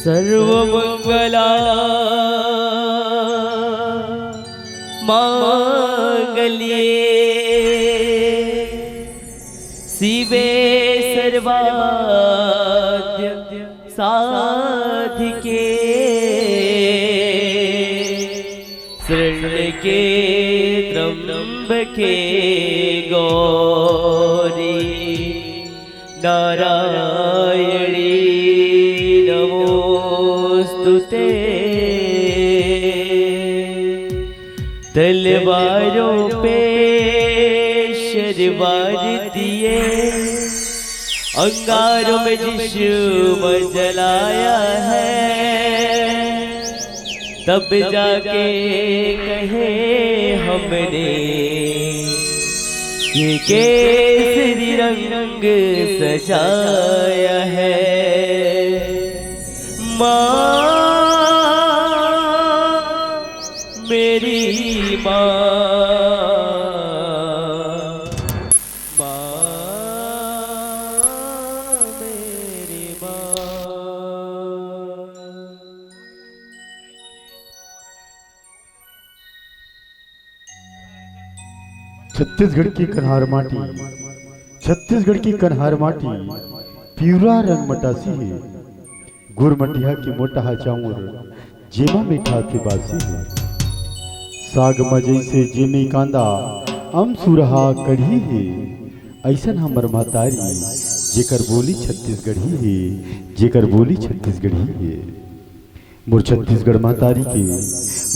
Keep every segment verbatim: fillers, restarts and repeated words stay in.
सर्वमंगला मांगल्ये शिवे सर्वाद्य साधिके शरण्यके त्र्यंबके गौरी नारायणी नमोस्तुते। तलवारों पे शरवार दिए, अंगारों में जिसम जलाया है, तब जाके कहे हमने ये केसरी रंग सजाया है। माँ, मेरी माँ, माँ, मेरी माँ। छत्तीसगढ़ की कन्हार माटी, छत्तीसगढ़ की कन्हार माटी, पिवरा रंग मटासी हे। गुरमटिहा के मोटहा चाउर, जेमा मिठाथे बासी हे। साग म जइसे जेमे कांदा, अमसुरहा कढ़ी हे। अइसन हमर महतारी, जेकर बोली छत्तीसगढ़ी हे, जेकर बोली छत्तीसगढ़ी हे। मोर छत्तीसगढ़ महतारी के,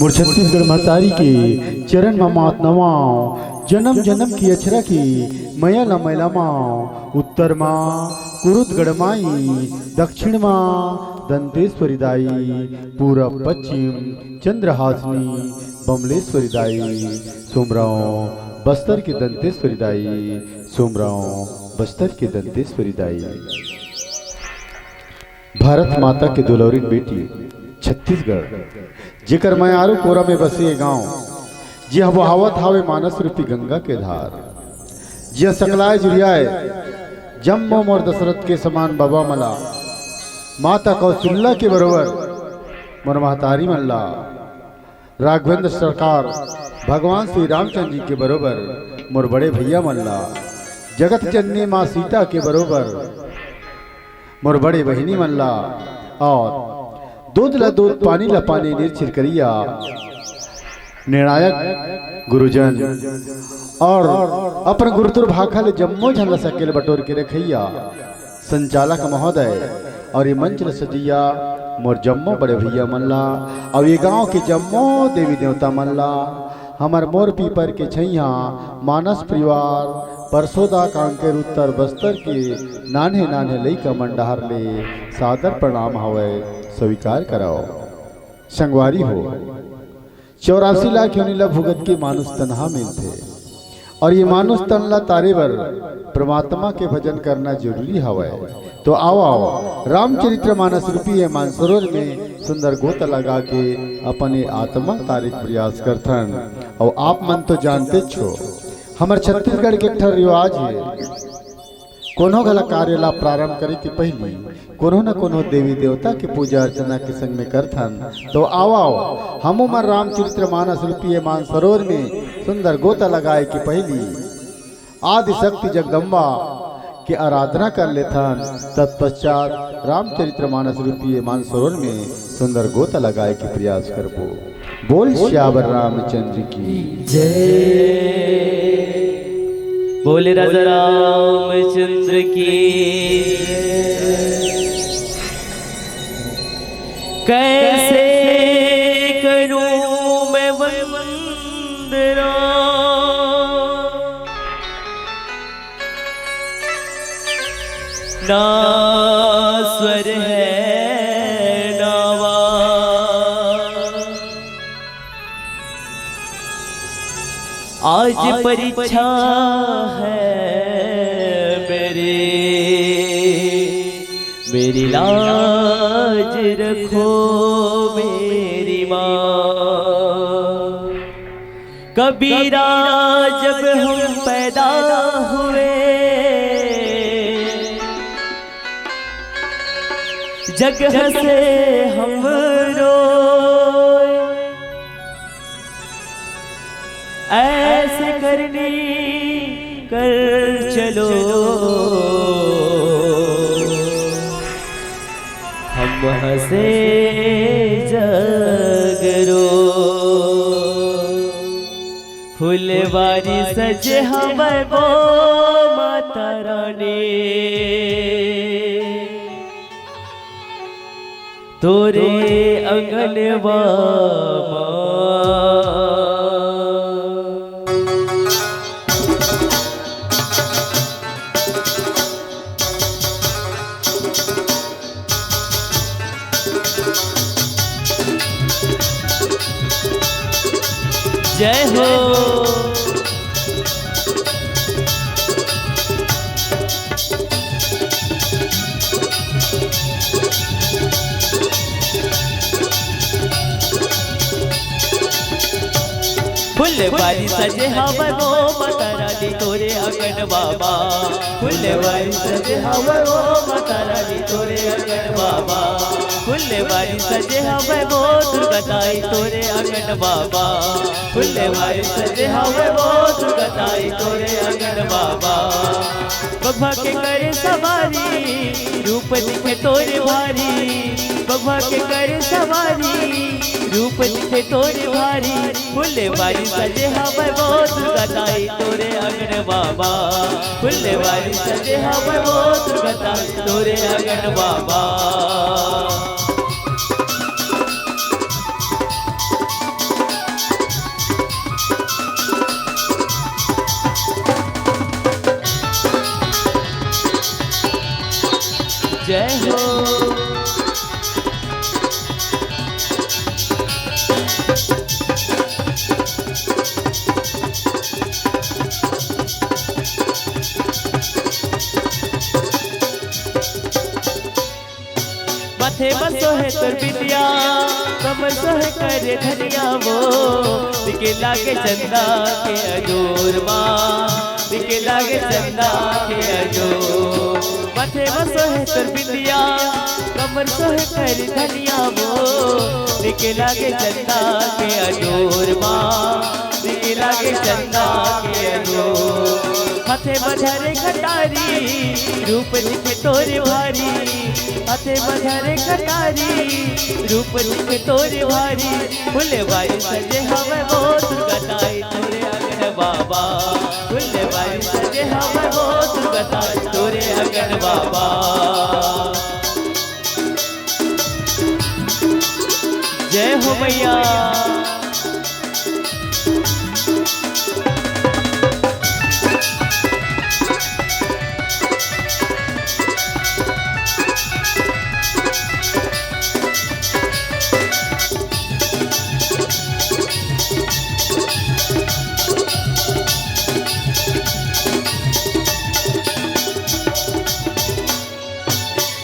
मोर छत्तीसगढ़ महतारी के चरण म माथ नवाओ, जनम जनम की अछरा के मया ल मैं लमाओ। उत्तर म कुरुद गढ़ माई, दक्षिण म दंतेश्वरी दाई, पूरब पश्चिम चंद्रहासिनी बमलेश्वरी दाई, सुमरौं बस्तर के दंतेश्वरी दाई, सुमरौं बस्तर के दंतेश्वरी दाई। भारत माता के दुलौरिन बेटी छत्तीसगढ़, जेकर मयारू कोरा में बसे ये गांव, जिहां बोहावत हावे मानस रूपी गंगा के धार, जिहां सकलाय जुरियाय जम्मो मोर दशरथ के समान बबा मन ला, माता कौशल्या के बरोबर मोर महतारी मन ला, राघवेंद्र सरकार भगवान श्री रामचंद्र जी के बरोबर मोर बड़े भैया मन ला, जगत जननी माँ सीता के बरोबर मोर बड़े बहिनी मन ला, और दूध ला दूध, पानी ला पानी, निरछिर करिया निर्णायक गुरुजन और अपन गुरुतुर भाखा ले जम्मो झन ला सकेल बटोर के रखइया संचालक महोदय और ये मंच ल सजइया मोर जम्मो बड़े भैया मन ला, और ये गांव के जम्मो देवी देवता मन ला, हमर मोर पीपर के छैया मानस परिवार, परसोदा, कांकेर, उत्तर बस्तर के नान्हे नान्हे लइका मन डहार ले सादर प्रणाम हवय, स्वीकार करव। संगवारी हो, चौरासी लाख योनि ला भुगत के मानुष तन हा मिलथे, और ये मानुष तन ला तारे बर परमात्मा के भजन करना जरूरी हवय। तो आओ, आओ, रामचरित्र मानस रूपी ये मानसरोवर में सुंदर गोता लगा के अपन ये आत्मा तारे के प्रयास करथन। और आप मन तो जानते छो, हमर छत्तीसगढ़ के एक ठन रिवाज हे, कोनो घला कार्य ला प्रारंभ करे के पहिली कोनो न कोनो देवी देवता के पूजा अर्चना के संग में करथन। तो आओ, आओ, हमू मन रामचरित्र मानस रूपी ये मानसरोवर में सुंदर गोता लगाए के पहिली आदि शक्ति जगदम्बा के आराधना कर लेथन। तत्पश्चात रामचरित्र मानस रूपी ये मानसरोवर में सुंदर गोता लगाए के प्रयास करबो। बोल सियावर रामचंद्र की जय। बोले राजा रामचंद्र की। कैसे करूं मैं वंदना, ना स्वर है ना वार। आज परीक्षा है मेरी, मेरी लाज रखो मेरी माँ। कबीरा, जब हम पैदा हुए, जग हंसे हम रोए, ऐसे करनी कर चलो। हम हंसे जग रो। फुलवारी सजे हवय वो माता रानी, तोरे अंगनवा मा। जय हो। फुलवारी सजे हवय वो माता रानी तोरे अंगनवा मा। फुलवारी सजे हवय वो माता रानी तोरे अंगनवा मा। फुलवारी सजे हवय वो दुर्गा दाई तोरे अंगनवा मा। फुलवारी सजे हवय वो दुर्गा दाई तोरे अंगनवा मा। बघवा के करे सवारी, रूप दिखे तोरे भारी। बघवा के करे सवारी, रूप दिखे तोरे भारी। फुलवारी सजे हवय वो दुर्गा दाई तोरे अंगनवा मा। फुलवारी सजे हवय वो दुर्गा दाई तोरे अंगनवा मा। जय हो। माथे म सोहे तोर बिंदिया, कमर सोहे करे धनिया वो, निके लागे चंदा के अजोर मा, निके लागे चंदा के अजोर। माथे म सोहे तोर बिंदिया, कमर सोहे करे धनिया वो, निके लागे चंदा के अजोर मा, निके लागे चंदा के अजोर। हाथे म धरे कटारी, रूप दिखे तोरे भारी। हाथे म धरे कटारी, रूप दिखे तोरे भारी। फुलवारी सजे हवय वो दुर्गा दाई तोरे अंगनवा मा। फुलवारी सजे हवय वो दुर्गा दाई तोरे अंगनवा मा। जय हो मैया।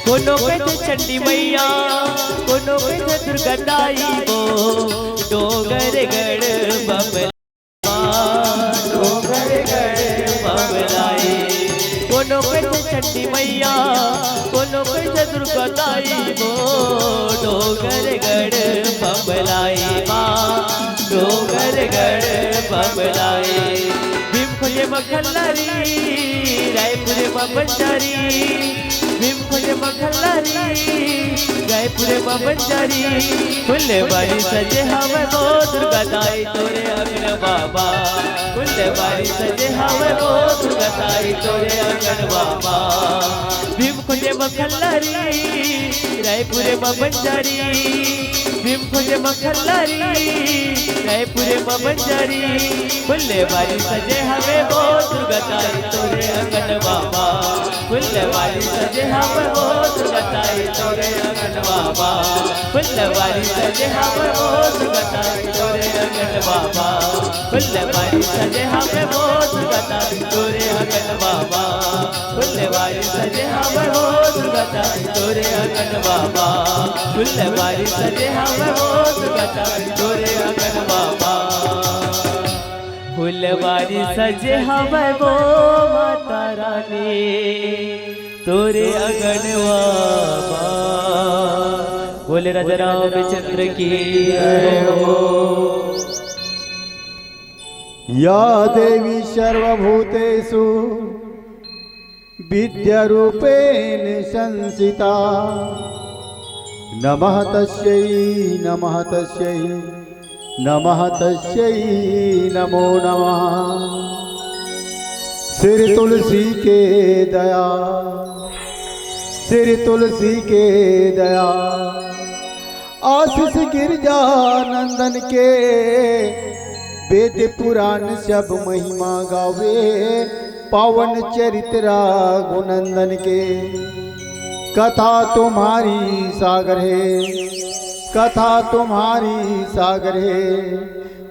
कोनो कहिथे चंडी मैया, कोनो कहिथे दुर्गा दाई वो, डोंगरगढ़ बमला, डोंगरगढ़ बमलाई। कोनो कहिथे चंडी मैया, कोनो कहिथे दुर्गा दाई वो, डोंगरगढ़ बमलाई मा, डोंगरगढ़ बमलाई। भीम खोजे म खल्लारी, रायपुर म बंजारी। भीम खोजे म खल्लारी, रायपुर म बंजारी। फुलवारी सजे हवय वो दुर्गा दाई तोरे अंगनवा मा। फुलवारी सजे हवय वो दुर्गा दाई तोरे अंगनवा मा। भीम खोजे म खल्लारी, रायपुर म बंजारी। भीम खोजे म खल्लारी, रायपुर म बंजारी। फुलवारी सजे हवय वो दुर्गा दाई तोरे अंगनवा मा। फुलवारी सजे हवय वो दुर्गा दाई तोरे अंगनवा मा। फुलवारी सजे हवय वो दुर्गा दाई तोरे अंगनवा मा। फुलवारी सजे हवय वो दुर्गा दाई तोरे अंगनवा मा। फुलवारी सजे हवय वो दुर्गा दाई तोरे अंगनवा मा। फुलवारी सजे हवय वो दुर्गा दाई तोरे अंगनवा मा। फुलवारी सजे हवय वो माता रानी। तोरे अंगनवा बा। बोले राजा रामचंद्र की जय हो। या देवी सर्वभूतेषु विद्यारूपेण संस्थिता। नमः तस्यै, नमः तस्यै, नमः तस्यै, नमो नमः। श्री तुलसी के दया, श्री तुलसी के दया, आशीष गिरजा नंदन के। वेद पुराण सब महिमा गावे, पावन चरित्र रघुनंदन के। कथा तुम्हारी सागर है, कथा तुम्हारी सागर है,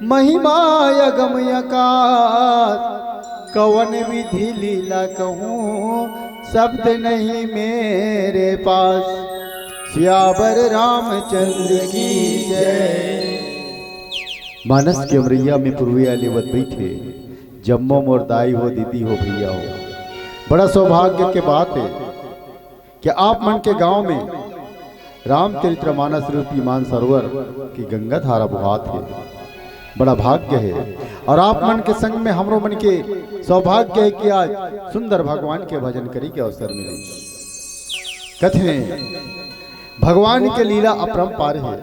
महिमा अगम अकाश। कवन विधि लीला कहूँ, शब्द नहीं मेरे पास। सियावर रामचंद्र की जय। मानस के अमरैया में पुरवैया लेवत बइठे जम्मो मोर दाई हो, दीदी हो, भैया हो। बड़ा सौभाग्य के बात है कि आप मन के गांव में रामचरितमानस रूपी मानसरोवर की गंगा धारा बोहात है। बड़ा भाग्य है। और आप मन के संग में हमरो मन के सौभाग्य है कि आज सुंदर भगवान के भजन करे के अवसर मिले। कथे, भगवान के लीला अपरंपार है,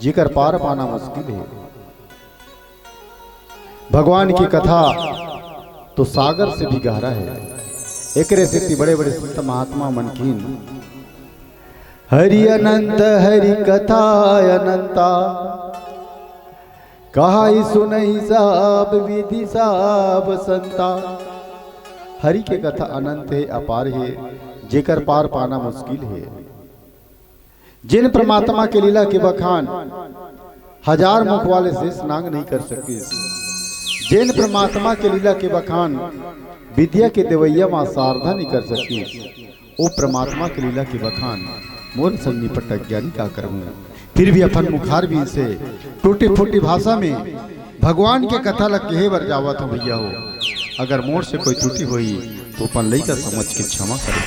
जेकर पार पाना मुश्किल है। भगवान की कथा तो सागर से भी गहरा है। एकरे सेती बड़े बड़े संत महात्मा मन किहिन, हरि अनंत हरि कथा अनंता, कहाई सुनहि सब विधि सब संता। हरि के कथा अनंत है, अपार है, जेकर पार पाना मुश्किल है। जेन परमात्मा के लीला के बखान हजार मुख वाले शेष नाग नहीं कर सकिस, जेन परमात्मा के लीला के बखान विद्या के देवैया माँ शारदा नहीं कर सकिस, ओ परमात्मा के लीला के बखान मोर संग निपट अज्ञानी का करहूँ। फिर भी अपन मुखार भी से टूटी फूटी भाषा में भगवान के कथा ला कहे बर जावत हूँ भैया हो। अगर मोर से कोई त्रुटि होई तो अपन लइका समझ के क्षमा करे।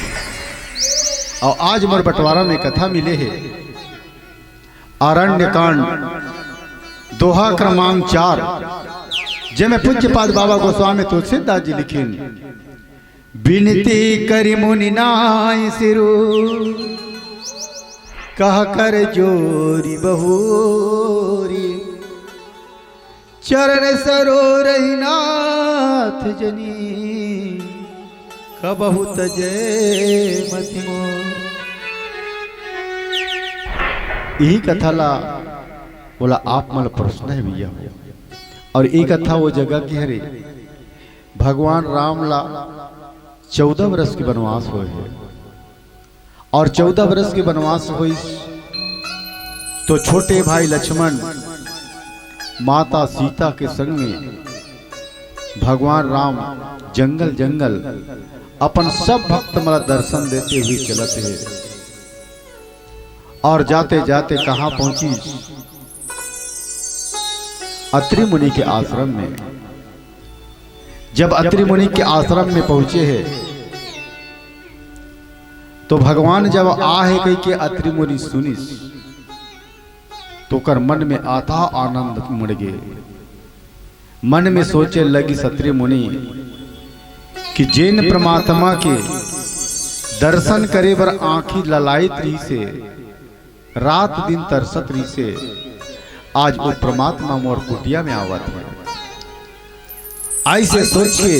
और आज मोर बंटवारा में कथा मिले है आरण्य कांड दोहा क्रमांक चार, जेमे पूज्यपाद बाबा गोस्वामी तुलसीदास जी लिखिन, बिनती करि मुनि नाय सिरु, कह कर जोरि बहोरी। चरण सरोरहि नाथ जनी, कबहु तजै मति मोर। यही कथा ला बोला आप मन प्रश्न है भैया। और ये कथा वो जगह की हरे, भगवान राम ला चौदह वर्ष के वनवास होए है। और चौदह वर्ष के वनवास होइस, तो छोटे भाई लक्ष्मण माता सीता के संग में भगवान राम जंगल जंगल अपन सब भक्त मन ला दर्शन देते हुए चलत हे। और जाते जाते कहाँ पहुंची? अत्रि मुनि के आश्रम में। जब अत्रि मुनि के आश्रम में पहुंचे हे, तो भगवान जब आहे कहिके अत्रि मुनि सुनिस, तो ओकर मन में अथाह आनंद उमड़ गे। मन में सोचे लगिस अत्रि मुनि कि जेन परमात्मा के दर्शन करे बर आँखी ललायत रहिसे, रात दिन तरसत रहिसे, आज वो परमात्मा मोर कुटिया में आवत हे। अइसे सोच के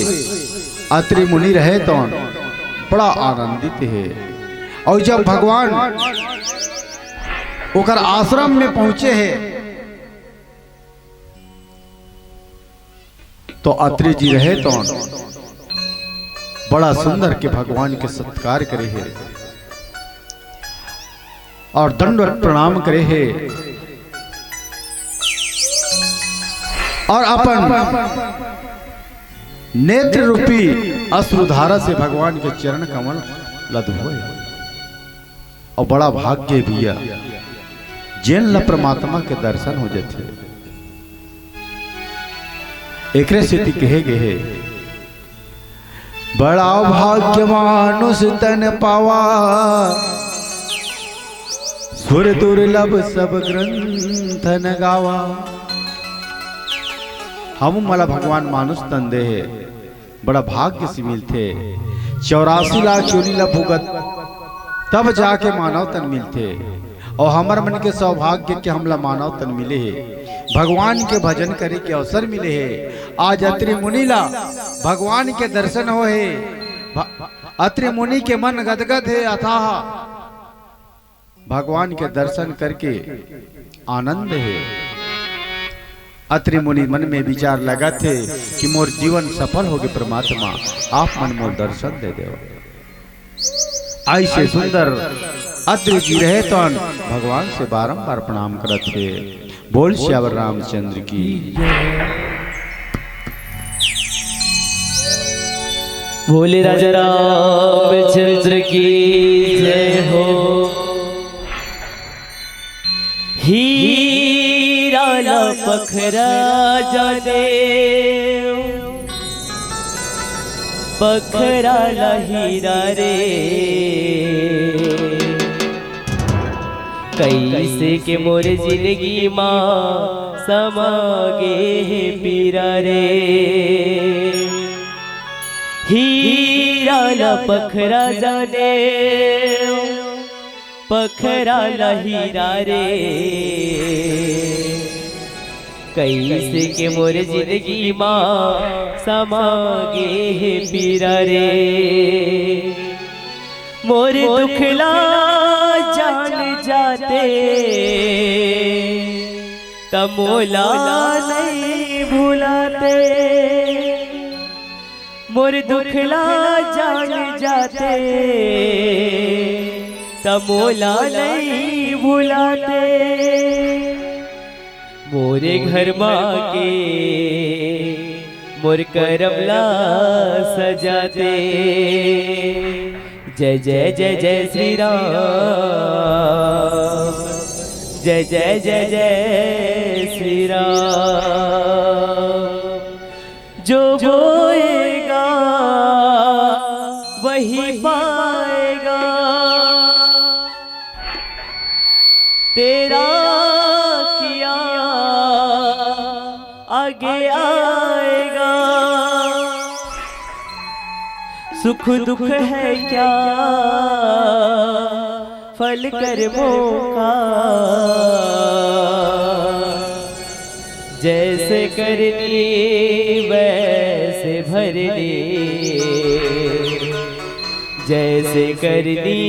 अत्रि मुनि रहे तो बड़ा आनंदित हे। और जब भगवान ओकर आश्रम में पहुंचे हे, तो अत्रि जी रहे तो बड़ा सुंदर के भगवान के सत्कार करे हे और दंडवत प्रणाम करे हे और अपन नेत्र रूपी अश्रुधारा से भगवान के चरण कमल ला धोए। और बड़ा भाग्य भैया, जेन ला परमात्मा के दर्शन हो जाथे। एकरे सेती कहे गे हे, बड़ा भाग्य मानुष तन पावा, सुर दुर्लभ सब ग्रंथ न गावा। हमू मन ला भगवान मानुष तन दे हे, बड़ा भाग्य से मिलथे। चौरासी लाख योनि ला भुगत, तब जाके मानव तन मिलथे। अउ हमर मन के सौभाग्य के हमला मानव तन मिले हे, भगवान के भजन करे के अवसर मिले हे। आज अत्रि मुनि ला भगवान के दर्शन होए हे। भ-, अत्रि मुनि के मन गदगद हे, अथाह भगवान के दर्शन करके आनंद हे। अत्रि मुनि मन में विचार लगाथे कि मोर जीवन सफल होगे परमात्मा, आप मन मोर दर्शन दे देव। अइसे सुंदर अत्रि जी रहे तौन भगवान से बारंबार प्रणाम करत हे। बोल सियावर रामचंद्र की। बोले राजा रामचंद्र की जय हो। हीरा ला पखरा जाने, पखरा ला हीरा रे। कइसे के मोर जिनगी मा समा गे हे पीरा रे। हीरा ला पखरा जाने, पखरा ला हीरा रे। कइसे के मोर जिनगी मा समा गे हे पीरा रे। मोर दुख ला जान जाते, त मोला नइ भुलाते। मोर दुख ला जान जाते, त मोला नइ भुलाते। मोरे घर मा के मोर करम ला सजाते। जय जय जय जय श्री राम, जय जय जय जय श्री राम। जो बोएगा वही पाएगा, तेरा किया आगे आएगा। सुख दुख है क्या, फल कर्मों का। जैसे करनी वैसे भरनी, जैसे करनी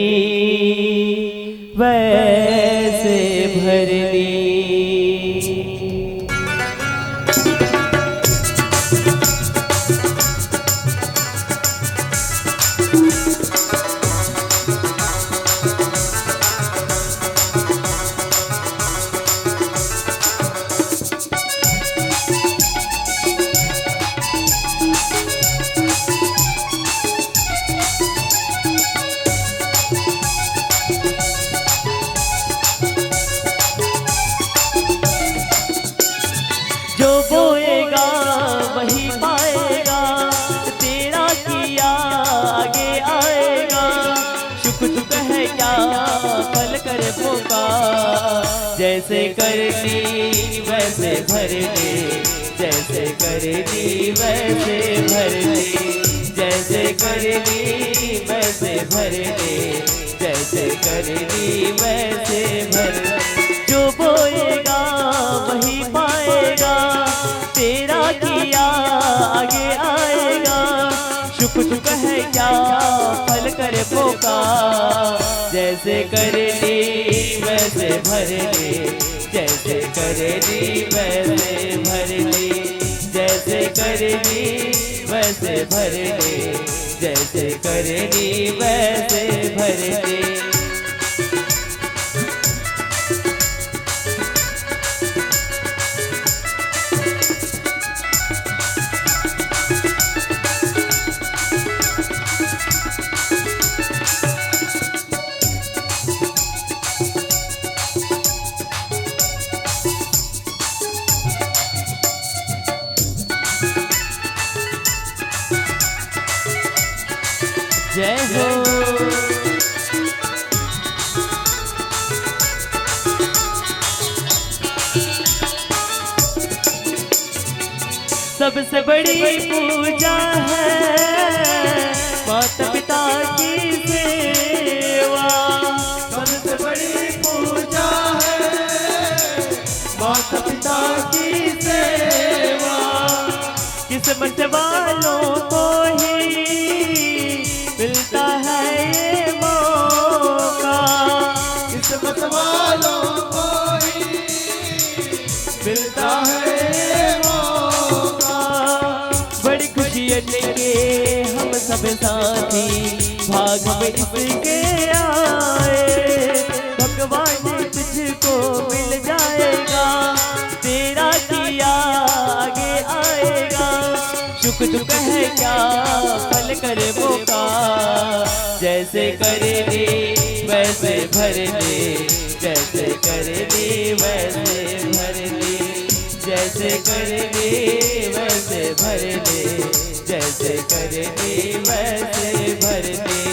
वैसे भरनी। जो बोएगा वही पाएगा, तेरा किया आगे आएगा। सुख दुख है क्या, फल कर्मों का। जैसे करनी वैसे भरनी, जैसे करनी वैसे भरनी, जैसे करनी वैसे भरनी, जैसे करनी वैसे भरनी। जो बोएगा वही पाएगा, तेरा किया आगे आएगा। सुख दुख है क्या, फल कर्मों का। जैसे करनी वैसे भरनी, जैसे करनी वैसे भरनी, जैसे करनी वैसे भरनी, जैसे करनी वैसे भरनी। जय हो। सबसे बड़ी पूजा है माता पिता की सेवा। सबसे बड़ी पूजा है माता पिता की सेवा। किस्मत वालों को ही मिलता है ये मौका। किस्मत वालों को ही मिलता है ये मौका। बड़ी खुशी है लेके हम सब साथी, भाग में इसके आए। भगवान तुझको मिल जाएगा, तेरा किया आगे आएगा। सुख दुख है क्या, फल करे मौका। जैसे करनी वैसे भरनी, जैसे करनी वैसे भरनी, जैसे करनी वैसे भरनी, जैसे करनी वैसे भरनी।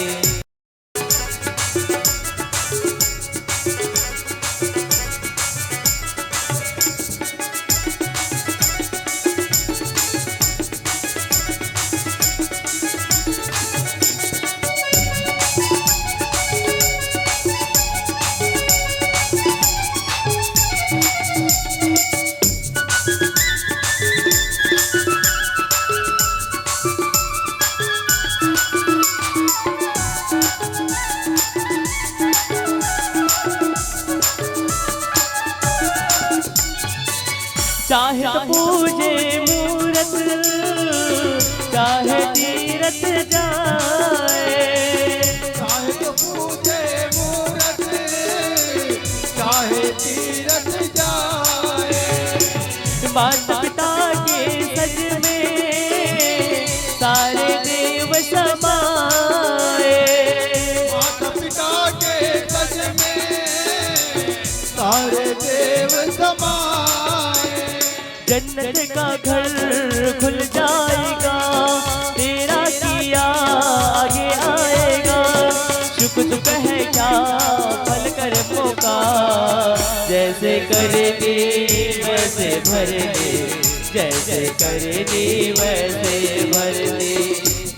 चाहे तो पूजे मूरत, चाहे तीरथ जाए। चाहे तो पूजे मूरत, चाहे तीरथ जाए। माता पिता के सज में सारे देव समाए। माता पिता के सज में सारे देव समाए। जन्नत का घर खुल जाएगा, तेरा किया आगे आएगा। सुख दुख है क्या, फल कर्मों का। जैसे करनी वैसे भरनी, जैसे करनी वैसे भरनी,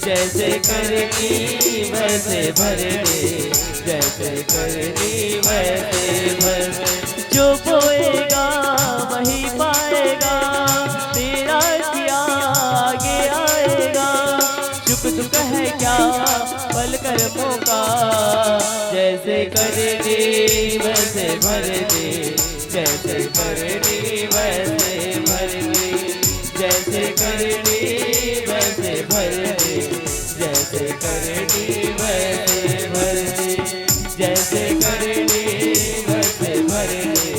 जैसे करनी वैसे भरनी, जैसे करनी वैसे भरनी। जो बोएगा वही पाएगा, तेरा किया आगे आएगा। सुख दुख है क्या, फल कर्मों का। जैसे करनी वैसे भरनी, जैसे करनी वैसे भरनी, जैसे करनी वैसे भरनी, जैसे करनी वैसे भरनी, जैसे करनी वैसे भरनी,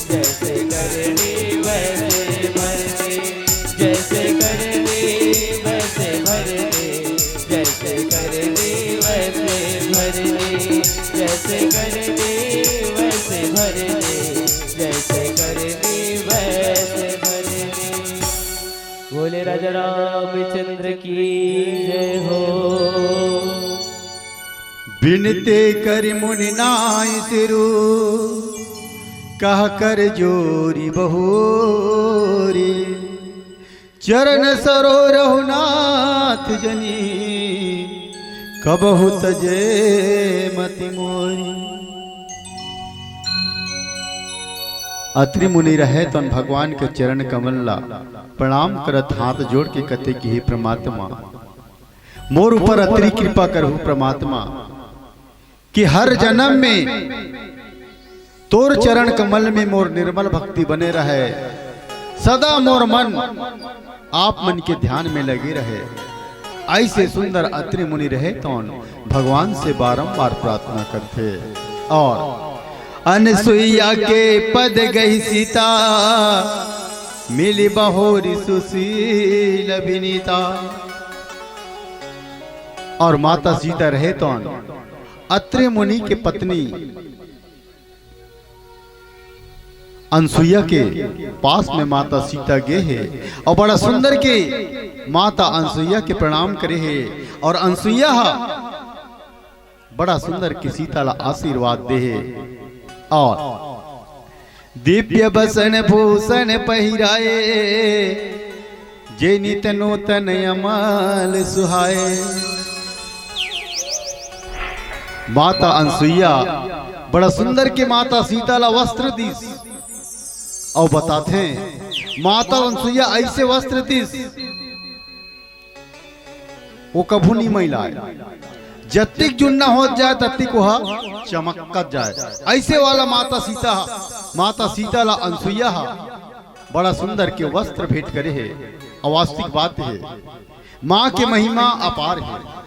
जैसे करनी वैसे भरनी, जैसे करनी वैसे भरनी, जैसे करनी वैसे भरनी, जैसे करनी वैसे भरनी, जैसे करनी वैसे भरनी। बोले राजा रामचंद्र की जय हो। बिनती करि मुनि नाइ सिरु, कह कर जोरि बहोरी। चरण सरोज रघुनाथ जनी, कबहु तजे मति मोरी। अत्रि मुनि रहे तन भगवान के चरण कमल ला प्रणाम करत हाथ जोड़ के कथे कि हे परमात्मा, मोर ऊपर अतरी कृपा करहु परमात्मा, कि हर जन्म में तोर चरण कमल में मोर निर्मल भक्ति बने रहे, सदा मोर मन आप मन के ध्यान में लगे रहे। ऐसे सुंदर अत्रि मुनि रहे तौन भगवान से बारंबार प्रार्थना करथे। और अनसुईया के पद गई सीता, मिली बहोरी सुशील विनीता। और माता सीता रहे तौन अत्रि मुनि के पत्नी अनसुईया के पास में माता सीता गे हे और बड़ा सुंदर के माता अनसुईया के प्रणाम करे हे। और अनसुईया हा बड़ा सुंदर के सीता ला आशीर्वाद दे हे। और दिव्य बसन भूषण पहिराए, जे नित नूतन अमल सुहाए। माता अनसुईया बड़ा सुंदर के माता सीता ला वस्त्र दिस। अउ बताथे, माता अनसुईया ऐसे वस्त्र दिस, वो कभू नहीं मैलाय। जतिक जुन्ना होत जाय, ततिक ओहा चमकत जाय। ऐसे वाला माता सीता, माता सीता ला अनसुईया हा बड़ा सुंदर के वस्त्र भेंट करे हे। अउ वास्तविक बात हे, माँ के महिमा अपार हे।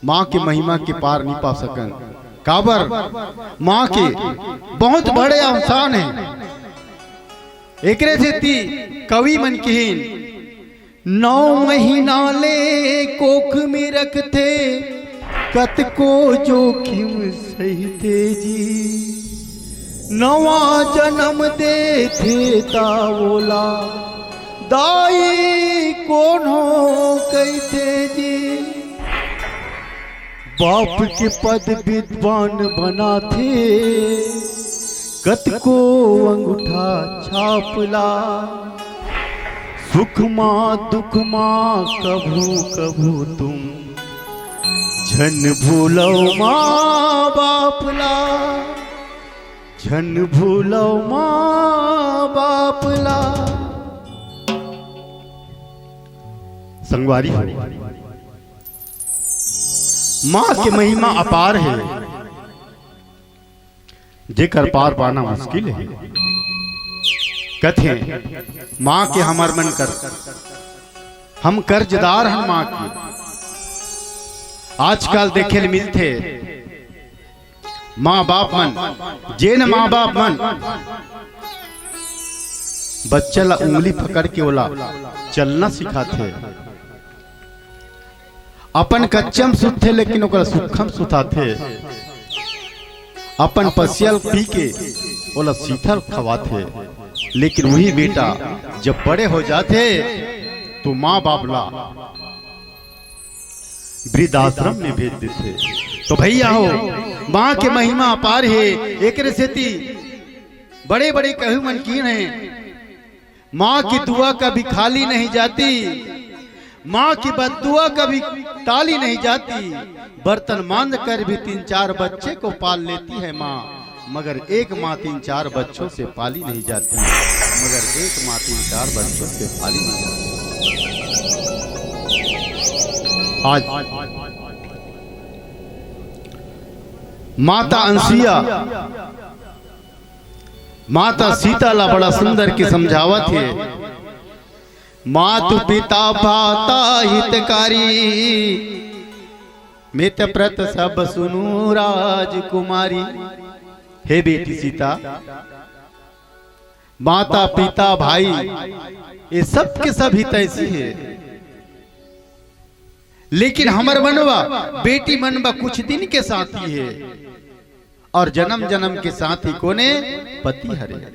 माँ के महिमा के पार नहीं पा सकन। काबर? माँ के बहुत बड़े एहसान हे। एकरे सेती कवि मन किहिन, "नौ महीना ले कोख में रखथे, कतको जोखिम सहिथे जी। नवा जन्म देथे ता ओला दाई कोनो कहिथे जी।" बाप के पद विद्वान बनाथे, कतको अंगूठा छाप ला। सुख मा दुख मा कभू कभू तुम झन भूलव माँ बाप ला, झन भूलव माँ बाप ला। संगवारी हो, माँ के महिमा अपार हे, जेकर पार पाना मुश्किल हे। कथे, माँ के हमर मन कर, हम कर्जदार हन माँ के। आजकल देखे ल मिलथे, माँ बाप मन, जेन माँ बाप मन बच्चा ला उंगली पकड़ के ओला चलना सिखाथे, अपन कच्चा म सुतथे लेकिन ओकरा सुक्खा म सुताथे, अपन पसिया ल पी के ओला शीतल खवाथे, लेकिन वही बेटा जब बड़े हो जाथे तो माँ बाप ला वृद्धाश्रम में भेज देथे। तो भैया हो, माँ के महिमा अपार हे। एकरे सेती बड़े बड़े कवि मन किहिन हे, माँ की दुआ कभी खाली नहीं जाती, माँ की बद्दुआ कभी टाली नहीं जाती। बर्तन मांज कर भी तीन चार बच्चे को पाल लेती है माँ, मगर एक माँ तीन चार बच्चों से पाली नहीं जाती, मगर एक माँ तीन चार बच्चों से पाली नहीं जाती। आज माता अनसुईया माता सीता ला बड़ा सुंदर के समझावत हे, "मातु पिता भ्राता हितकारी, मित प्रत सब सुनु राजकुमारी।" हे बेटी सीता, माता, पिता, भाई, ये सब के सब हितैषी हे, लेकिन हमर मनवा, बेटी मनवा कुछ दिन के साथी हे, और जन्म जन्म के साथी कोने? पति हरे।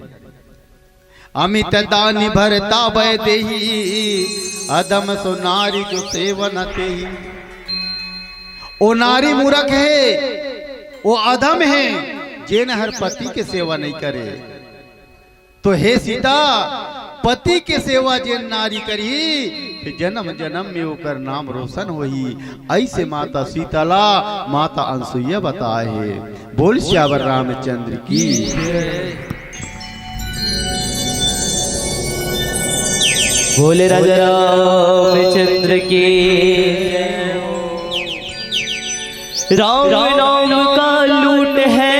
अमित दानि भरता वैदेही, अधम सो नारी जो सेवा न तेही। ओ नारी मूरख हे, ओ अधम हे, जेन हर पति के सेवा नहीं करे। तो हे सीता, पति के सेवा जेन नारी करही, फिर जन्म जन्म में ओकर नाम रोशन होही। ऐसे माता सीता ला माता अनसुईया बताए हे। बोल सियावर रामचंद्र की। बोले राजा रामचंद्र की। राम नाम का लूट है,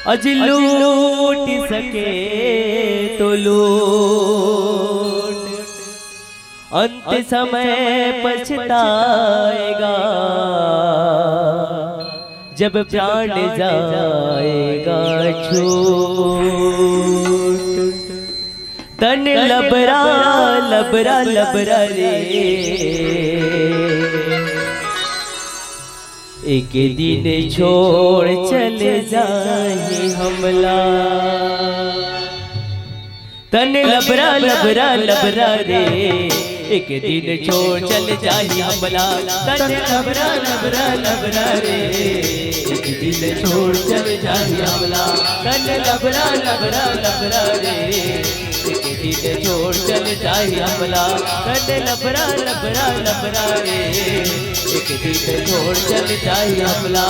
अज लूट सके तो लूट, अंत समय पछताएगा, जब प्राण जाएगा छूट। तन लबरा, लबरा, लबरा रे, एक दिन छोड़ चले जाही हमला। तन लबरा, लबरा, लबरा रे, एक दिन छोड़ चल जाही हमला, तन लबरा लबरा लबरा रे। एक दिन छोड़ चल जाही हमला, तन लबरा लबरा लबरा रे। एक दिन छोड़ चल जाही हमला, तन लबरा लबरा लबरा रे। एक दिन छोड़ चल जाही हमला।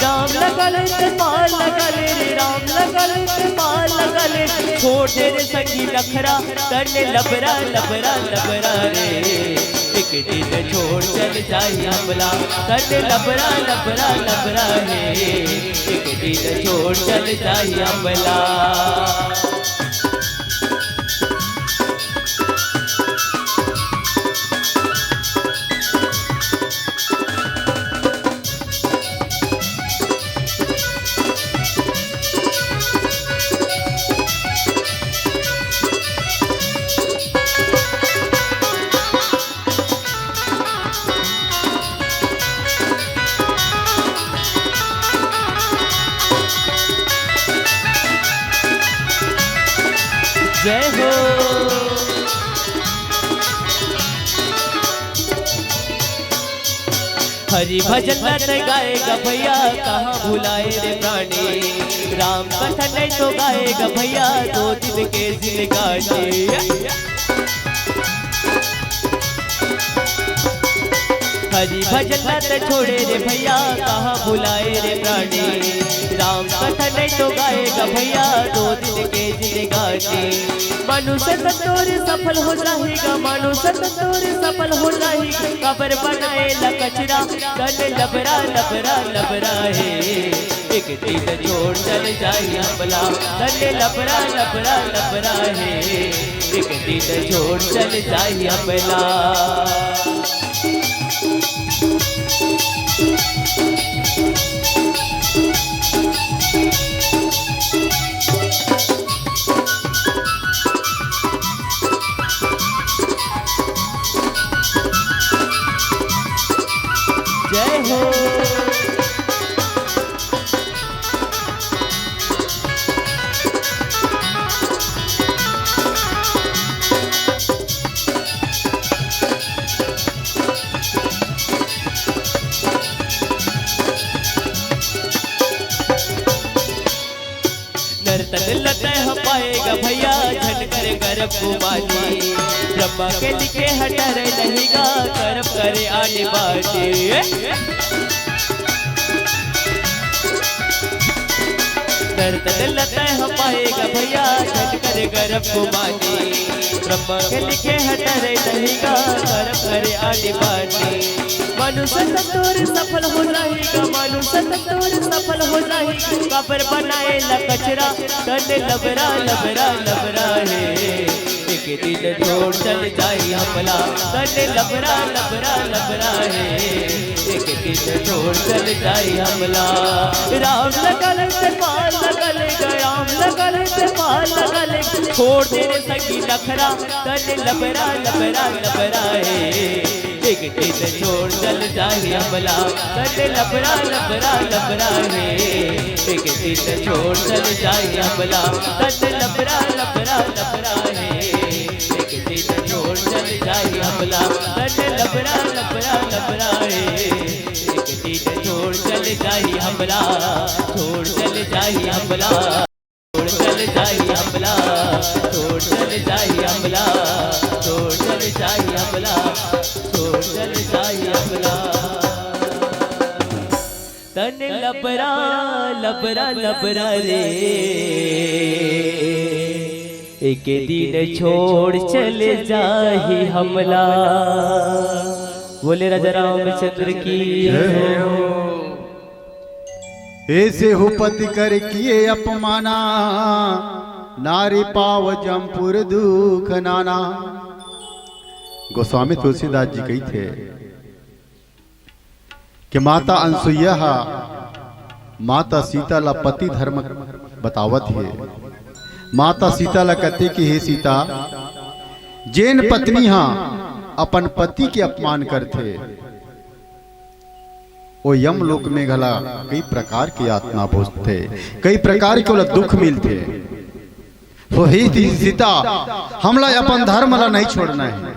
राम लगल ते पार लगल रे, राम लगल ते पार लगल, छोड़ दे रे संगी नखरा, तन लबरा लबरा लबरा रे। एक दिन छोड़ चल जाही हमला, तन लबरा लबरा लबरा हे। एक दिन छोड़ चल जाही हमला। जय हो। हरि भजन ला ते गाए गा भैया, कहाँ भुलाए रे प्राणी। राम कथा नहीं तो गाए गा भैया, दो दिन के जिंदगानी। हरि भजन ला ते छोड़े रे भैया, कहाँ भुलाए रे प्राणी। राम कथा नहीं तो गाए गा भैया, दो दिन के जिंदगानी। मानुष तन तोर सफल हो जाही गा, मानुष तन तोर सफल हो जाही गा। काबर बनाए ला कचरा, तन लबरा लबरा लबरा हे। एक दिन छोड़ चल जाही हमला, तन लबरा लबरा लबरा हे। एक दिन छोड़ चल जाही हमला। जय हो। नर्तन लतह पाएगा भैया, झन कर गर्भ कुमारी। ब्रह्मा के लिखे हटर नहीं गा, कर्म करे आने बाटे। नर्तन लतह पाएगा भैया, झन कर गर्भ कुमारी। ब्रह्मा के लिखे हटर नहीं गा, कर्म करे आने बाटे। मानुष तन तोर सफल हो जाही गा, मानुष तन तोर सफल हो जाही गा। काबर बनाए ला कचरा, तन लबरा लबरा लबरा हे। एक दिन छोड़ चल जाही हमला, तन लबरा लबरा लबरा हे। एक दिन छोड़ चल जाही हमला। राम लगल ते पार लगल गा, राम लगल ते पार लगल, छोड़ दे रे संगी नखरा, तन लबरा लबरा लबरा हे। एक दिन छोड़ चल जाही हमला, तन लबरा लबरा लबरा हे। एक दिन छोड़ चल जाही हमला, तन लबरा लबरा लबरा हे। एक दिन छोड़ चल जाही हमला, तन लबरा लबरा लबरा हे। एक दिन छोड़ चल जाही हमला, छोड़ चल जाही हमला। छोड़ चल जाही हमला, छोड़ चल जाही हमला, छोड़ चल जाही हमला, छोड़ चल जाही हमला। तन लबरा लबरा लबरा रे, एक दिन छोड़ चल जाही हमला। बोले राजा रामचंद्र की जय हो। ऐसे हो पति कर किए अपमाना, नारी पाव जमपुर दुख नाना। गोस्वामी तुलसीदास जी कहिथे कि माता अनसुईया हा माता सीता ला पति धर्म बतावत हे। माता सीता ला कहथे कि हे सीता, जेन पत्नी हा अपन पति के अपमान करथे, ओ यमलोक में घला कई प्रकार के यातना भोगथे, कई प्रकार के ओला दुख मिलथे। तो हे ती-, सीता, हमला अपन धर्म ला नहीं छोड़ना हे।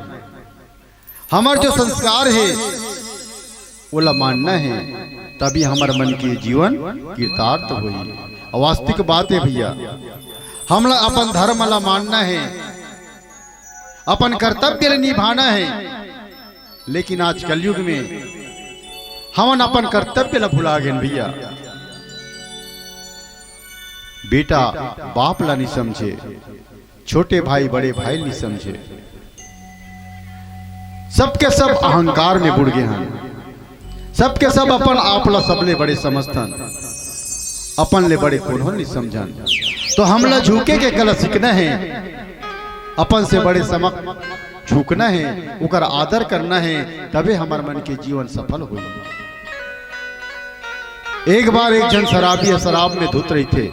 हमर जो संस्कार हे, ओला मानना हे, तभी हमर मन के जीवन कृतार्थ होही। अउ वास्तविक बात हे भैया, हमला अपन धर्म ला मानना हे, अपन कर्तव्य ला निभाना हे, लेकिन आज कलयुग में हमन अपन कर्तव्य ला भुला गेन भैया। बेटा बाप ला नहीं समझे, छोटे भाई बड़े भाई नहीं समझे, सबके सब अहंकार में बुड़ गे हन, सबके सब अपन आप ला सबले बड़े समझथन, अपन ले बड़े कोनो नहीं समझन। तो हमला झुके के कला सीखना हे, अपन से बड़े समक्ष झुकना हे, ओकर आदर करना हे, तबे हमर मन के जीवन सफल होही। एक बार एक झन शराबी ह, शराब में धुत रहिथे,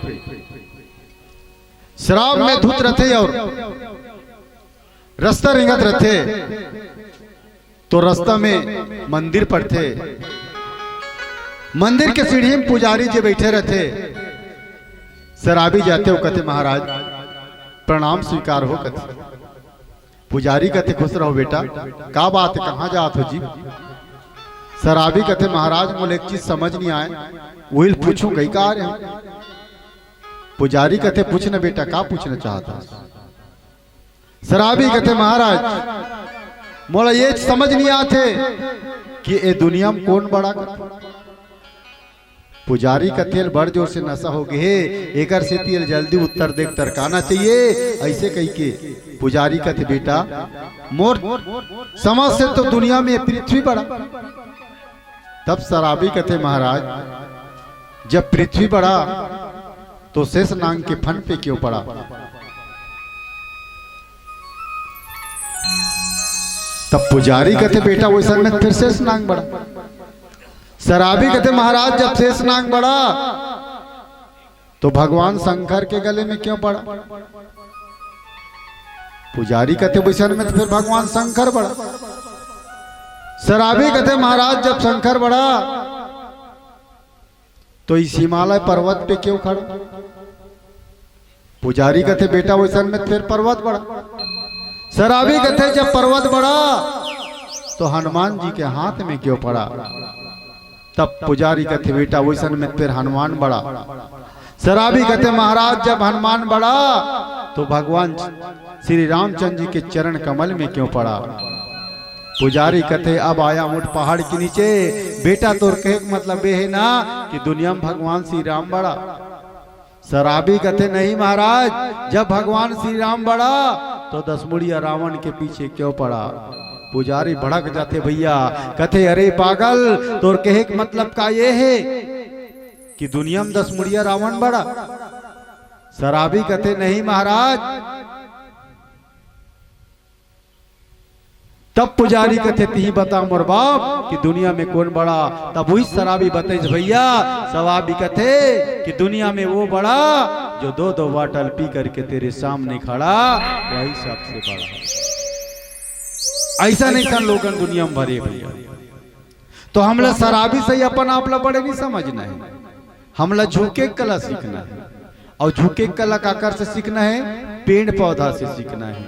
शराब में धुत रथे अउ रस्ता रेंगत रथे, तो रस्ता में मंदिर पड़थे। मंदिर के सीढ़ी में पुजारी जी बइठे रथे। शराबी जाथे, ओ कथे, "महाराज, प्रणाम स्वीकार हो," कथे। पुजारी कथे, "खुश रहो बेटा, का बात हे, कहाँ जात हो जी?" शराबी कथे, "महाराज, मोला एक चीज समझ नहीं आए, वही पूछूं कही का रहे।" पुजारी कथे, "पूछ न बेटा, का पूछना चाहत हस?" शराबी कथे, "महाराज, मोला ये समझ नहीं आथे कि ए दुनिया में कोन बड़ा कथे।" पुजारी कथे, "बड़ जोर से नशा हो गे हे, एकर सेती एला जल्दी उत्तर दे के टरकाना चाहिए," ऐसे कही के पुजारी कथे, "बेटा, मोर समझ से तो दुनिया में पृथ्वी बड़ा।" तब शराबी कथे, "महाराज, जब पृथ्वी बड़ा, तो शेष नांग के फन पे क्यों पड़ा?" तब पुजारी कथे, "बेटा, वइसन में फिर शेष नांग बड़ा।" शराबी कथे, "महाराज, जब शेष नांग बड़ा, तो भगवान शंकर के गले में क्यों पड़ा?" पुजारी कथे, "वइसन में तो फिर भगवान शंकर बड़ा।" शराबी कथे, "महाराज, जब शंकर बड़ा, तो इस हिमालय पर्वत पे क्यों खड़ा?" पुजारी कथे, "बेटा, वइसन में फिर पर्वत बड़ा।" शराबी कथे, "जब पर्वत बड़ा, तो हनुमान जी के हाथ में क्यों पड़ा?" तब पुजारी कथे, "बेटा, वइसन में फिर हनुमान बड़ा।" शराबी कथे, "महाराज, जब हनुमान बड़ा, तो भगवान श्री रामचंद्र जी के चरण कमल में क्यों पड़ा?" पुजारी कथे, "अब आया ऊंट पहाड़ के नीचे, बेटा, तोर कहे के मतलब ये हे ना कि दुनिया में भगवान श्री राम बड़ा?" शराबी कथे, "नहीं महाराज, जब भगवान श्री राम बड़ा, तो दसमुड़िया रावण के पीछे क्यों पड़ा?" पुजारी भड़क जाथे भैया, कथे, "अरे पागल, तोर कहे के मतलब का ये हे कि दुनिया में दसमुड़िया रावण बड़ा?" शराबी कथे, "नहीं महाराज।" तब पुजारी कथे, "तिही बता मोर बाप कि दुनिया में कोन बड़ा?" तब वही शराबी बतइस, "भैया, शराबी कथे कि दुनिया में वो बड़ा जो दो दो बाटल पी करके तेरे सामने खड़ा, वही सबसे बड़ा।" ऐसा नहीं सन लोगन दुनिया में भरे भैया। तो हमला शराबी से ही अपन आप ला बड़े नहीं समझना हे, हमला झुके कला सीखना हे। अउ झुके कला काकर से सीखना हे? पेड़ पौधा से सीखना हे।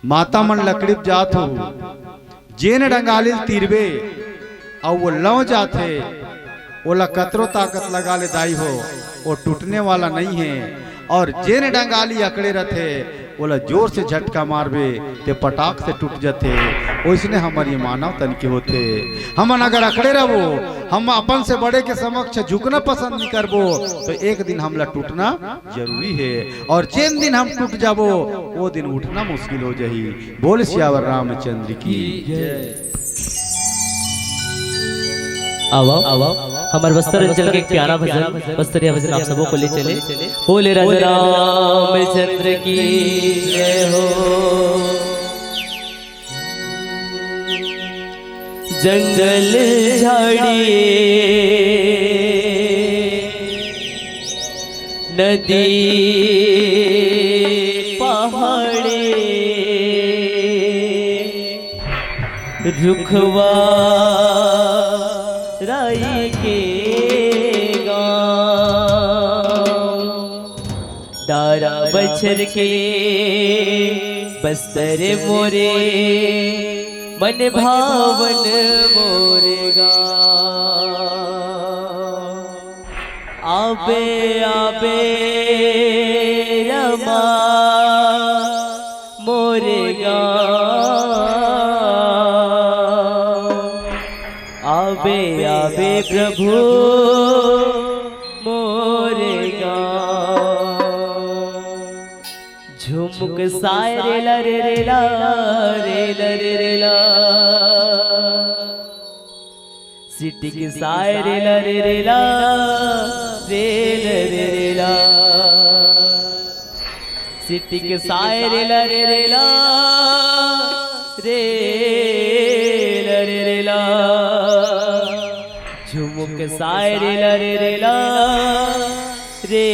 माता मन लकड़ी जात हो, जेन डंगालिल तीरबे, अउ वो लव जाथे, ओला कतरो ताकत लगा ले दाई हो, वो टूटने वाला नहीं है। और जेन डंगाली अकड़े रथे, ओला जोर से झटका मारबे, ते पटाख से टूट जथे। ओइसने हमर ये मानव तन के होथे। हमन अगर अकड़े रहबो, हम अपन से बड़े के समक्ष झुकना पसंद नहीं करबो, तो एक दिन हमला टूटना जरूरी है। और जेन दिन हम टूट जाबो, वो दिन उठना मुश्किल हो जाही। बोल सियावर रामचंद्र की। आवा, आवा, हमर बस्तर अंचल के एक प्यारा भजन, बस्तरिया भजन आप सबों को ले चले। बोले राजा रामचंद्र की जय हो। जंगल झाड़ी नदी पहाड़ी रुखवा राई के गाँव, डारा बछर के बस्तर मोरे मन भावन मोरे गाँव। आबे आबे रमा मोरे गाँव। आबे आबे प्रभु मोरे गाँव। झुमुक साय रे ला रे रे ला, रे ला रे रे ला। सिटिक साय रे ला रे रे ला, रे ला रे रे ला। सिटिक साय रे ला रे रे ला, रे ला रे रे ला। झुमुक साय रे ला रे रे ला, रे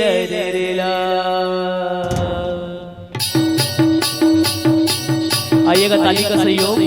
ला रे रे ला। आइएगा, ताली का सहयोग।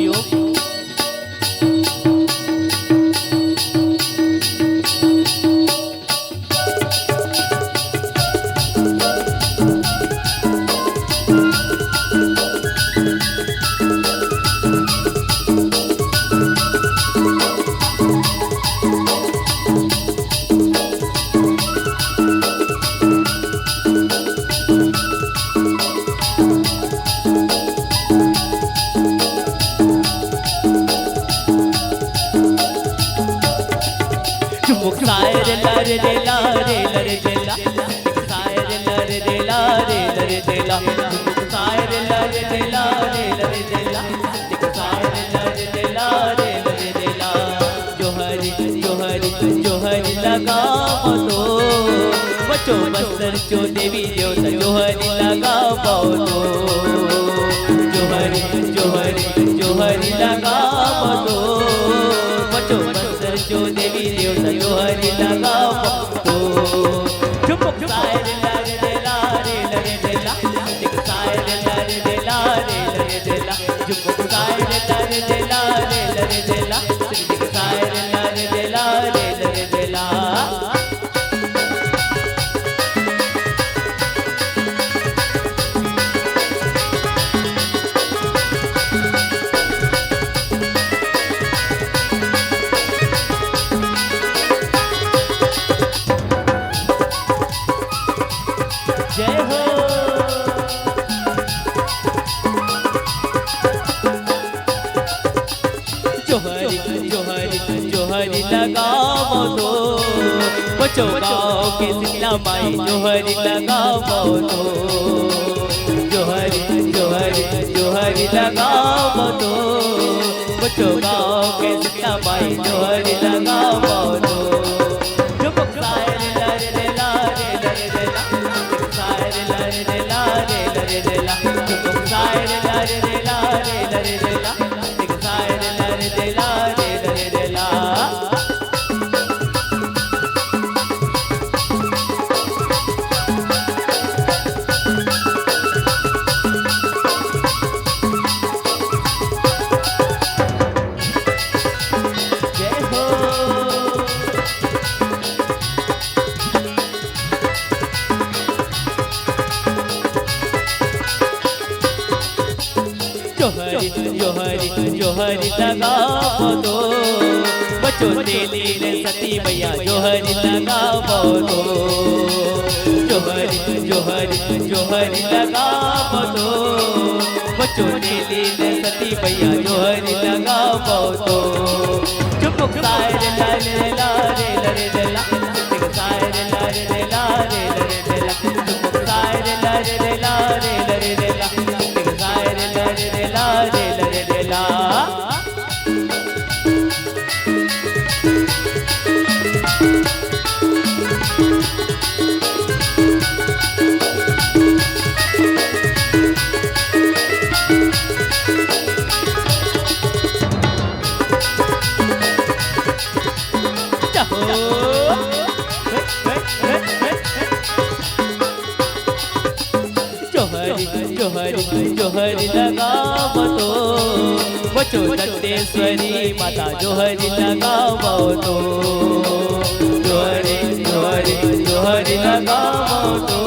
झुमुक साय रे ला रे रे ला, रे ला रे रे ला। साय रे ला रे रे ला, रे ला रे रे ला। झुमुक साय रे ला रे रे ला, रे ला रे रे ला। साय रे ला रे रे ला, रे ला रे रे ला। जोहरी जोहरी जोहरी लगावतो, बचो बस्तर चो देवी देवता जोहरी लगावतो। जोहरी जोहरी जोहरी लगावतो, बचो बस्तर चो देवी देवता जोहरी लगावतो। झुमुक साय रे ला रे रे ला, रे ला रे रे ला। झुमुक साय रे ला रे रे ला, रे ला रे रे ला। झुमुक साय रे ला रे रे ला, रे ला रे रे ला। झुमुक साय रे ला रे रे ला, रे ला रे रे ला। जय हो। जोहरी जोहरी जोहरी लगावतो, बचो गाँव के शीतला माई जोहरी लगावतो। जोहरी जोहरी जोहरी लगावतो, बचो गाँव के शीतला माई जोहरी लगावतो। झुमुक साय रे ला रे रे ला, रे ला रे रे ला। साय रे ला रे रे ला, रे ला रे रे ला। झुमुक साय रे ला रे रे ला, रे ला रे रे ला। एक साय रे ला रे रे ला, रे ला रे रे ला। जय हो। जोहरी जोहरी जोहरी लगावतो, बचो तेली ने सती मैया जोहरी लगावतो। जोहरी जोहरी जोहरी लगावतो, बचो तेली ने सती मैया जोहरी लगावतो। झुमुक साय रे ला रे ला, रे ला रे रे ला। झुमुक साय रे ला रे रे ला, रे ला रे रे ला। झुमुक साय रे ला रे रे ला, रे ला रे रे ला। झुमुक साय रे ला रे रे ला, रे ला रे रे ला। जोहरी जोहरी जोहरी लगावतो, बचो दंतेश्वरी माता जोहरी लगावतो। जोहरी जोहरी जोहरी लगावतो,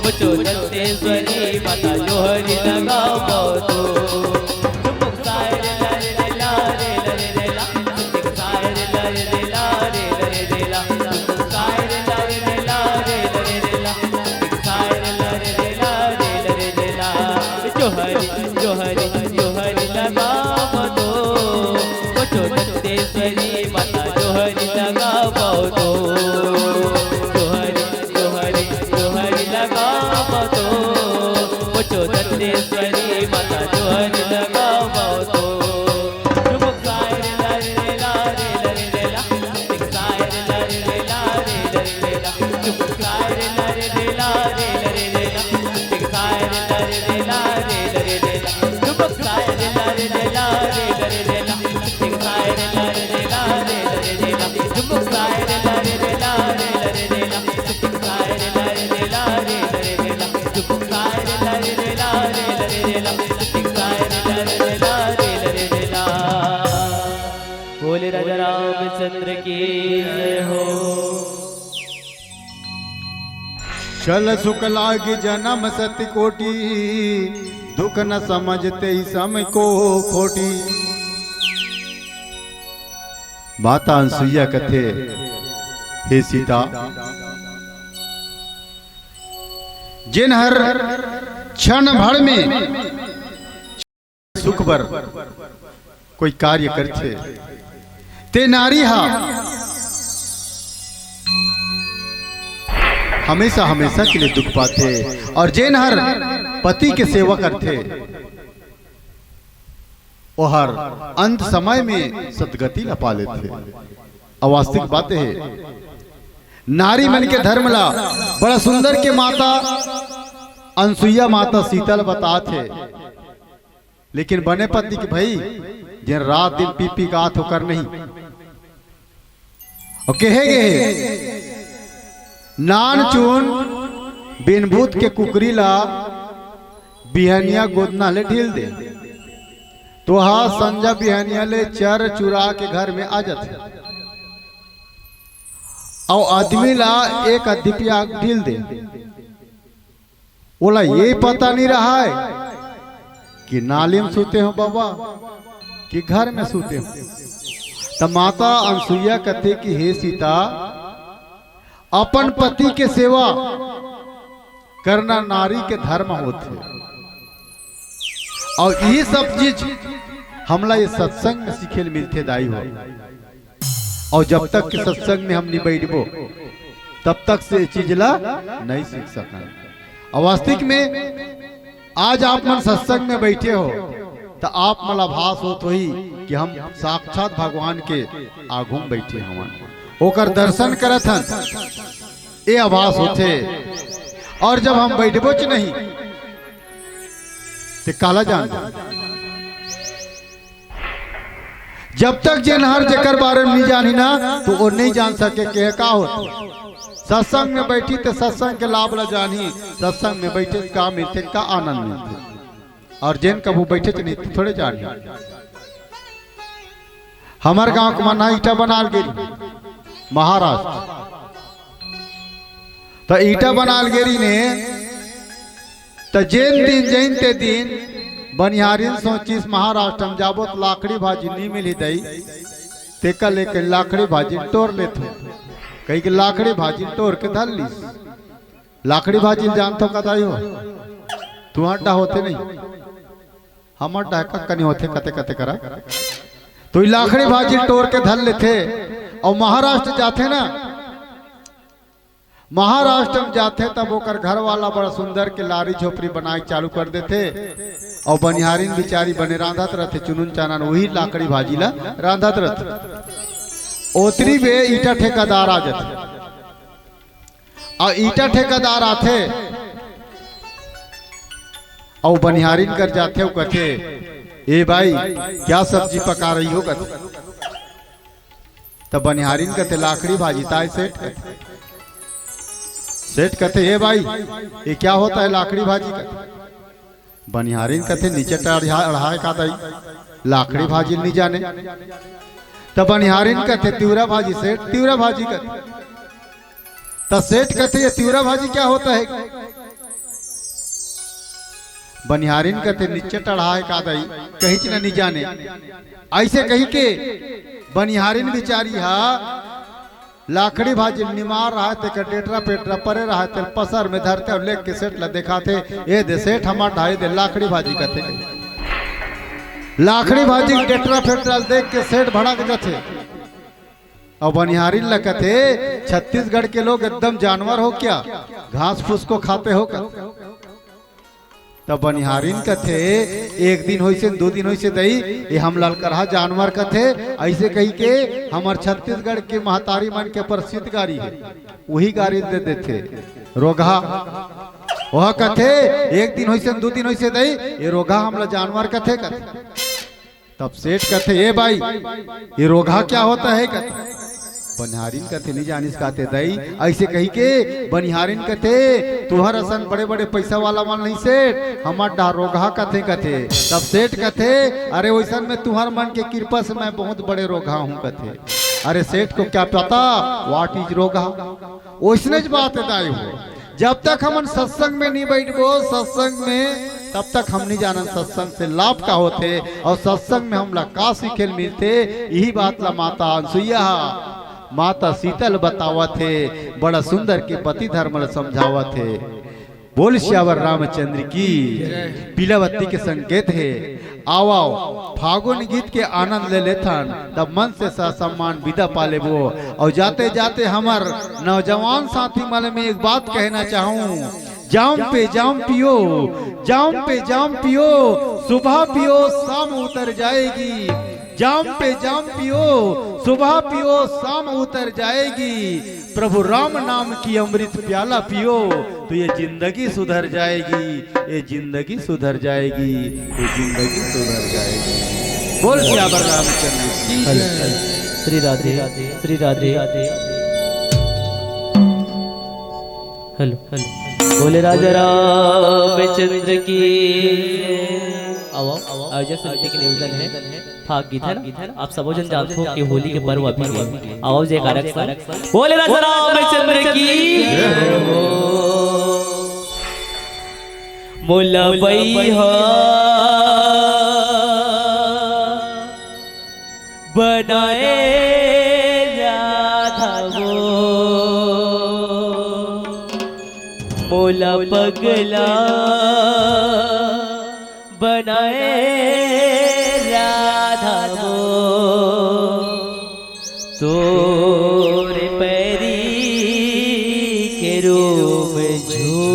बचो दंतेश्वरी जोहरी लगावतो। चुमुक साय रे ला रे रे ला रे ला रे रे ला। चुमुक साय रे ला रे रे ला रे ला रे रे ला। चुमुक साय रे ला रे रे ला रे ला रे रे ला। चुमुक साय रे ला रे रे ला रे ला रे रे ला। जोहरी, जोहरी, जोहरी लगावतो। कोचो दंतेश्वरी माता जोहरी लगावतो। जोहरी, जोहरी, जोहरी लगावतो। कोचो दंतेश्वरी माता जोहरी लगावतो। चुमुक साय रे ला रे ला रे ला रे ला। चुमुक साय रे ला रे ला रे ला रे ला। चुमुक साय रे ला रे ला रे ला रे ला। बोले राजा रामचंद्र की जय हो। छल सुख लागी जनम सत कोटि, दुख न समझते सम को खोटी। माता अनसुईया कथे, हे सीता, जेन हर क्षण भर में सुख बर कोई कार्य करथे, ते नारी हा हमेशा, हमेशा के लिए दुख पाथे। और जेन हर पति के सेवा करथे, ओहर अंत समय में सदगति ला पा लेथे। अउ वास्तविक बात हे, नारी मन के धर्म ला बड़ा सुंदर के माता अनसुईया माता सीता ला बतात हे। लेकिन बने पति के भई, जेन रात दिन पी पी गात ओकर नहीं। अउ कहे गे हे, नान चुन बिन भूत के कुकरी ला बिहनिया गोदना ले ढील दे। तो हा संझा बिहनिया ले चर चुरा के घर में आ जाथे। अउ आदमी ला एक अद्धी पिया ढील दे। ओला ये पता नहीं रहा है कि नाली में सूते हो बाबा, कि घर में सूते हो। त माता अनसुईया कथे कि हे सीता, अपन पति के सेवा करना नारी के धर्म होथे। अउ यही सब चीज हमला ये सत्संग में सीखे ल मिलथे दाई हो। अउ जब तक के सत्संग में हम नहीं बैठबो, तब तक से ये चीज ला नहीं सीख सकन। अउ वास्तविक में आज आप मन सत्संग में बैठे हो, त आप मन ला आभास होत होही कि हम साक्षात भगवान के आगू में बैठे हवन, ओकर दर्शन करत हन, ये आभास होथे। अउ जब हम बैठबोच नहीं, ते काला जान जब तक जेन हर जेकर बारे में नहीं जानी ना, तो वो नहीं जान सके के का होथे। सत्संग में बैठी ते सत्संग के लाभ ला जानी, सत्संग में बैठे का मिलथे, का आनंद मिलथे। अउ जेन कभू बैठे नहीं, तो थोड़े जानी। हमर गांव के मन ह ईटा बनाल गेरी महाराष्ट्र, त ईटा बनाल गेरी ने, त जेन दिन जइन ते दिन बनिहारिन सोचिस महाराष्ट्र में जाबो त लाकड़ी भाजी नी मिली दई, तेकर लेके लाकड़ी भाजी टोर लेथो, कही के लाकड़ी भाजी टोर के धर लीस। लाकड़ी भाजी जानथो का दाई हो? तुहर डहा होथे नहीं, हमर डहा कतका नहीं होथे, कते कते करा। तो ई लाकड़ी भाजी टोर के धर लेथे अउ महाराष्ट्र जाथे ना, महाराष्ट्र में जाथे तब ओकर घर वाला बड़ा सुंदर के लारी झोपड़ी बनाए चालू कर देथे अउ बनिहारिन बिचारी बने रांधत रहथे, चुनुन चानन वही लाकड़ी भाजी ला रांधत रहथे। ओतरी बे ईटा ठेकादार आ जाथे। अउ ईटा ठेकादार आथे अउ बनिहारिन कर जाथे अउ कथे, "ए भाई, क्या सब्जी पका रही हो?" कथे। त बनिहारिन कथे, "लाकड़ी भाजी ताय सेठ," कथे। सेठ कथे, "ए भाई, ये क्या होता है लाकड़ी भाजी?" कथे। बनिहारिन कथे, "नीचे टढ़ा-, अढ़ाए का दई, लाकड़ी भाजी नहीं जाने।" त बनिहारिन कथे, "तिवरा भाजी सेठ, तिवरा भाजी," कथे। त सेठ कथे, "ये तिवरा भाजी क्या होता है?" बनिहारिन कथे, "निच्चट अड़हा हे का दई, कहींच न नी जाने।" अइसे कहिके बनिहारिन बिचारी हा लाखड़ी भाजी निमार रहय, तेकर डेटरा पेटरा परे रहय, तेल पसर में धरथे अउ लेग के सेठ ला देखाथे, "ए दे सेठ, हमर ढाई दे लाखड़ी भाजी," कथे। लाखड़ी भाजी के डेटरा पेटरा देख के सेठ भड़क जथे। अउ बनिहारिन ला कथे, "छत्तीसगढ़ के लोग एकदम जानवर हो क्या? घास फूस को खाते हो?" कथे। तब बनिहारिन कथे, "एक दिन होइसे, दू दिन होइसे दई, ये हमला ल करहा जानवर कथे," अइसे कहिके हमर छत्तीसगढ़ के महतारी मन के प्रसिद्ध गारी हे, उही गारी दे देथे, "रोगहा।" ओह कथे, "एक दिन होइसे, दू दिन होइसे दई, ये रोगहा हमला जानवर कथे," कथे। तब सेठ कथे, "ए भाई, ये रोगहा क्या होता है?" कथे। बनिहारिन कथे, "नी जानिस का ते दई?" अइसे कहिके बनिहारिन कथे, "तुहर असन बड़े-बड़े पइसा वाला मन नहीं सेठ, हमर डहर रोगहा कथे," कथे। तब सेठ कथे, "अरे वइसन में तुहर मन के कृपा से मैं बहुत बड़े रोगहा हूँ," कथे। "अरे सेठ को क्या पता what is रोगहा?" ओइसनेच बात हे दाई हो। जब तक हमन सत्संग में नहीं बैठबो, सत्संग में, तब तक हम नहीं जानन सत्संग से लाभ का होथे अउ सत्संग में हमला का सीखे ल मिलथे। यही बात ला माता अनसुईया हा, माता सीता ल बतावत हे, बड़ा सुंदर के पति धर्म ल समझावत हे। बोल सियावर रामचंद्र की। पीलावती के संकेत हे। आवव, फागुन गीत के आनंद ले लेथन, तब मन से ससम्मान विदा पा लेबो। अउ जाते जाते हमर नौजवान साथी मन में एक बात कहना चाहूं, जाम पे जाम पियो, जाम पे जाम पियो, सुबह पियो शाम उतर जाएगी। जाम पे जाम पियो, सुबह पियो शाम उतर जाएगी। प्रभु राम नाम की अमृत प्याला पियो, तो ये जिंदगी सुधर जाएगी, ये जिंदगी सुधर जाएगी, ये जिंदगी सुधर जाएगी। बोल सियावर रामचंद्र की। Hello, hello. Shri Radhe, Shri Radhe. Hello, hello. बोले राजा रामचंद्र की। आओ, आओ, आओ, जय समिति के निवेदन है। फाग गीत है ना? आप सबो जन जानथो कि होली के पर्व अभी हे। आवाज एक अलग सा। बोले राजा रामचंद्र की। मोला बई हो बनाए राधा वो। मोला पगला बनाए राधा वो, तोरे पैरी के रूम झूम।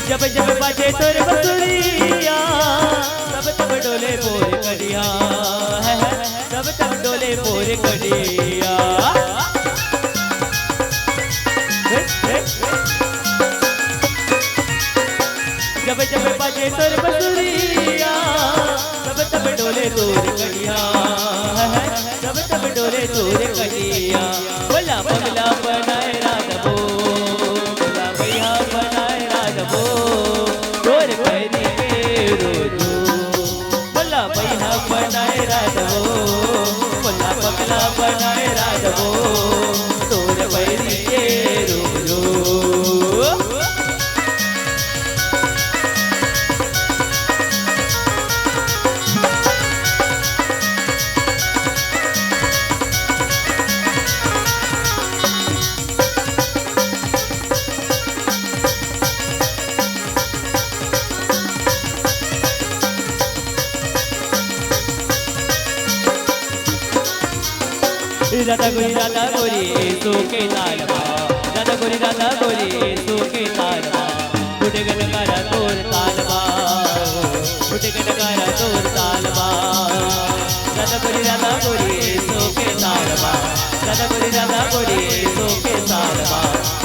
जब जब बाजे तोर बंसुरिया, तब तब डोले मोर कलिया, है, है, तब तब डोले मोर कलिया। हे, हे। जब जब बाजे तोर बंसुरिया, तब तब डोले तोर कलिया, है, है, तब तब डोले तोर कलिया। भोला पगला बनाए राधबो, भोला भैया बनाए राधबो, तोर पैरी के रोजो। भोला भैया बनाए राधबो, भोला पगला बनाए राधबो, तोर पैरी के रोजो। राधा गोरी, राधा गोरी, सो के ताल मा। राधा गोरी, राधा गोरी, सो के ताल मा। फुट के नगारा तोर ताल मा। फुट के नगारा तोर ताल मा। राधा गोरी, राधा गोरी, सो के ताल मा। राधा गोरी, राधा गोरी, सो के ताल मा।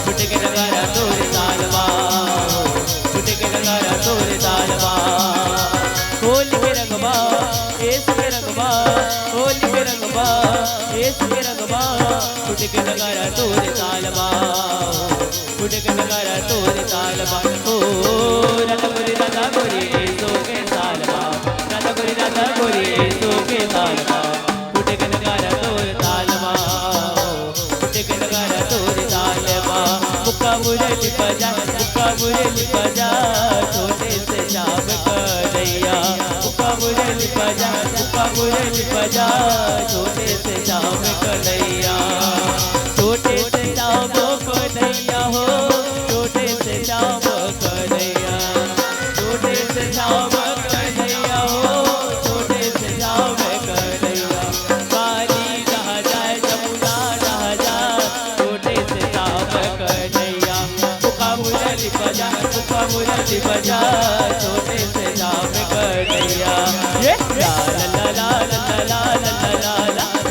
फुट के नगारा तोर ताल मा। फुट के नगारा तोर ताल मा। होली के रंगवा, एस के रंगवा, होली के रंगवा, एस के रंगवा। फुट के नगारा तोर ताल मा। फुट के नगारा तोर ताल मा। ओ, राधा गोरी, राधा गोरी, सो के ताल मा। राधा गोरी, राधा गोरी, सो के ताल मा। फुट के नगारा तोर ताल मा। फुट के नगारा तोर ताल मा। मुक्का मुरली बजा, मुक्का मुरली बजा, छोटे से श्याम कन्हैया। मुक्का मुरली बजा, मुक्का मुरली बजा, छोटे से श्याम कन्हैया। छोटे से श्याम कन्हैया हो, छोटे से श्याम कन्हैया। छोटे से श्याम कन्हैया हो, छोटे से श्याम कन्हैया। काली रह जाए, जमुना रह जाए, छोटे से श्याम कन्हैया। मुक्का मुरली बजा, मुक्का मुरली बजा, छोटे से श्याम कन्हैया। ये ला ला ला ला ला ला ला ला ला ला।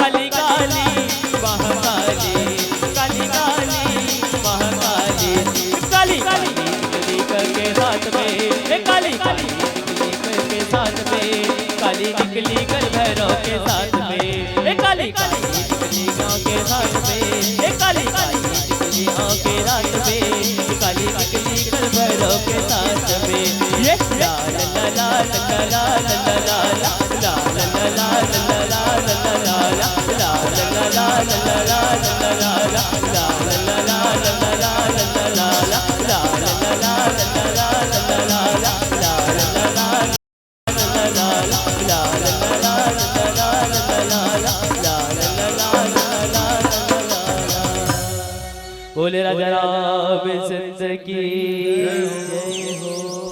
काली काली महाकाली, काली काली महाकाली, काली काली टिकली करके हाथ में, ए काली काली टिकली करके साथ में, काली टिकली कर भैरव के साथ में, ए काली काली टिकली गाँव के साथ में, ए काली काली टिकली गाँव के रात में, काली टिकली कर भैरव के साथ में। ये ला ला ला ला ला ला ला ला ला। बोले राजा रामचंद्र की जय हो।